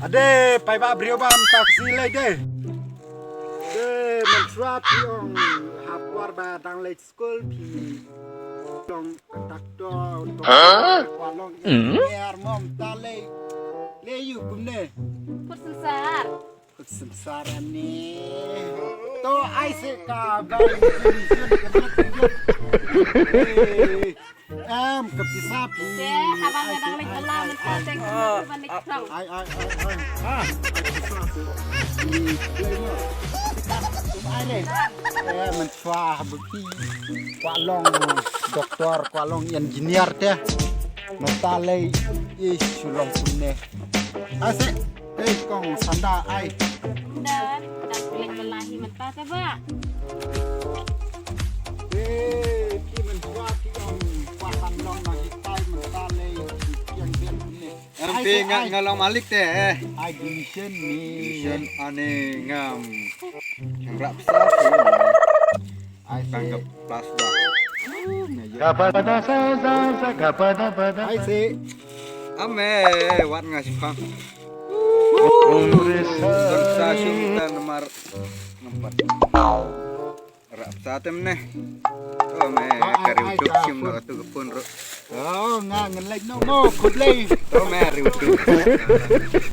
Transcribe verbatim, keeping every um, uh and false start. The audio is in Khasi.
Ade, paidbah briew ba mynta ka sngi lei de. De, mynshuwa phi ong ha por ba dang leit skul phi long conductor, kwah long engineer, mo mynta lei. Lei ïa u kumne. Put synsar. Put synsar ne. To ai se ka ba. Em, ka pisa phi. Te, haba nga dang leit bylla mynta te nga ban leit khrong. Ai, ai, ai, ai. Ah, ka pisa phi. Ai, ai. Eh, mynta haba phi kwah long doktor, kwah long engineer te. Mynta lei, ïa shu long kumne. Ai se, eh, kong sanda ai. Da, da leit bylla hi mynta te ba. Eh, phi mynta phi ong kwah ban long na hitai mynta lei, phi ong biang kumne. Em, phi nga, nga long malik te, eh. Ai, division ni. Division ani ngam. Yang rap sa. Ai, tangkap plas dah. Ka ba da sa sa sa ka ba da ba da. Ai, si. Ame, wat nga sipang. Umre sa. Sa sum ta namar nampat. Rap sa tem ne. Oh, me, ai, ka riu ai, tuk ka sim pun. No tu ke pun ro. Oh, nga ngelek no mo, khublei. Oh, me, riu tuk.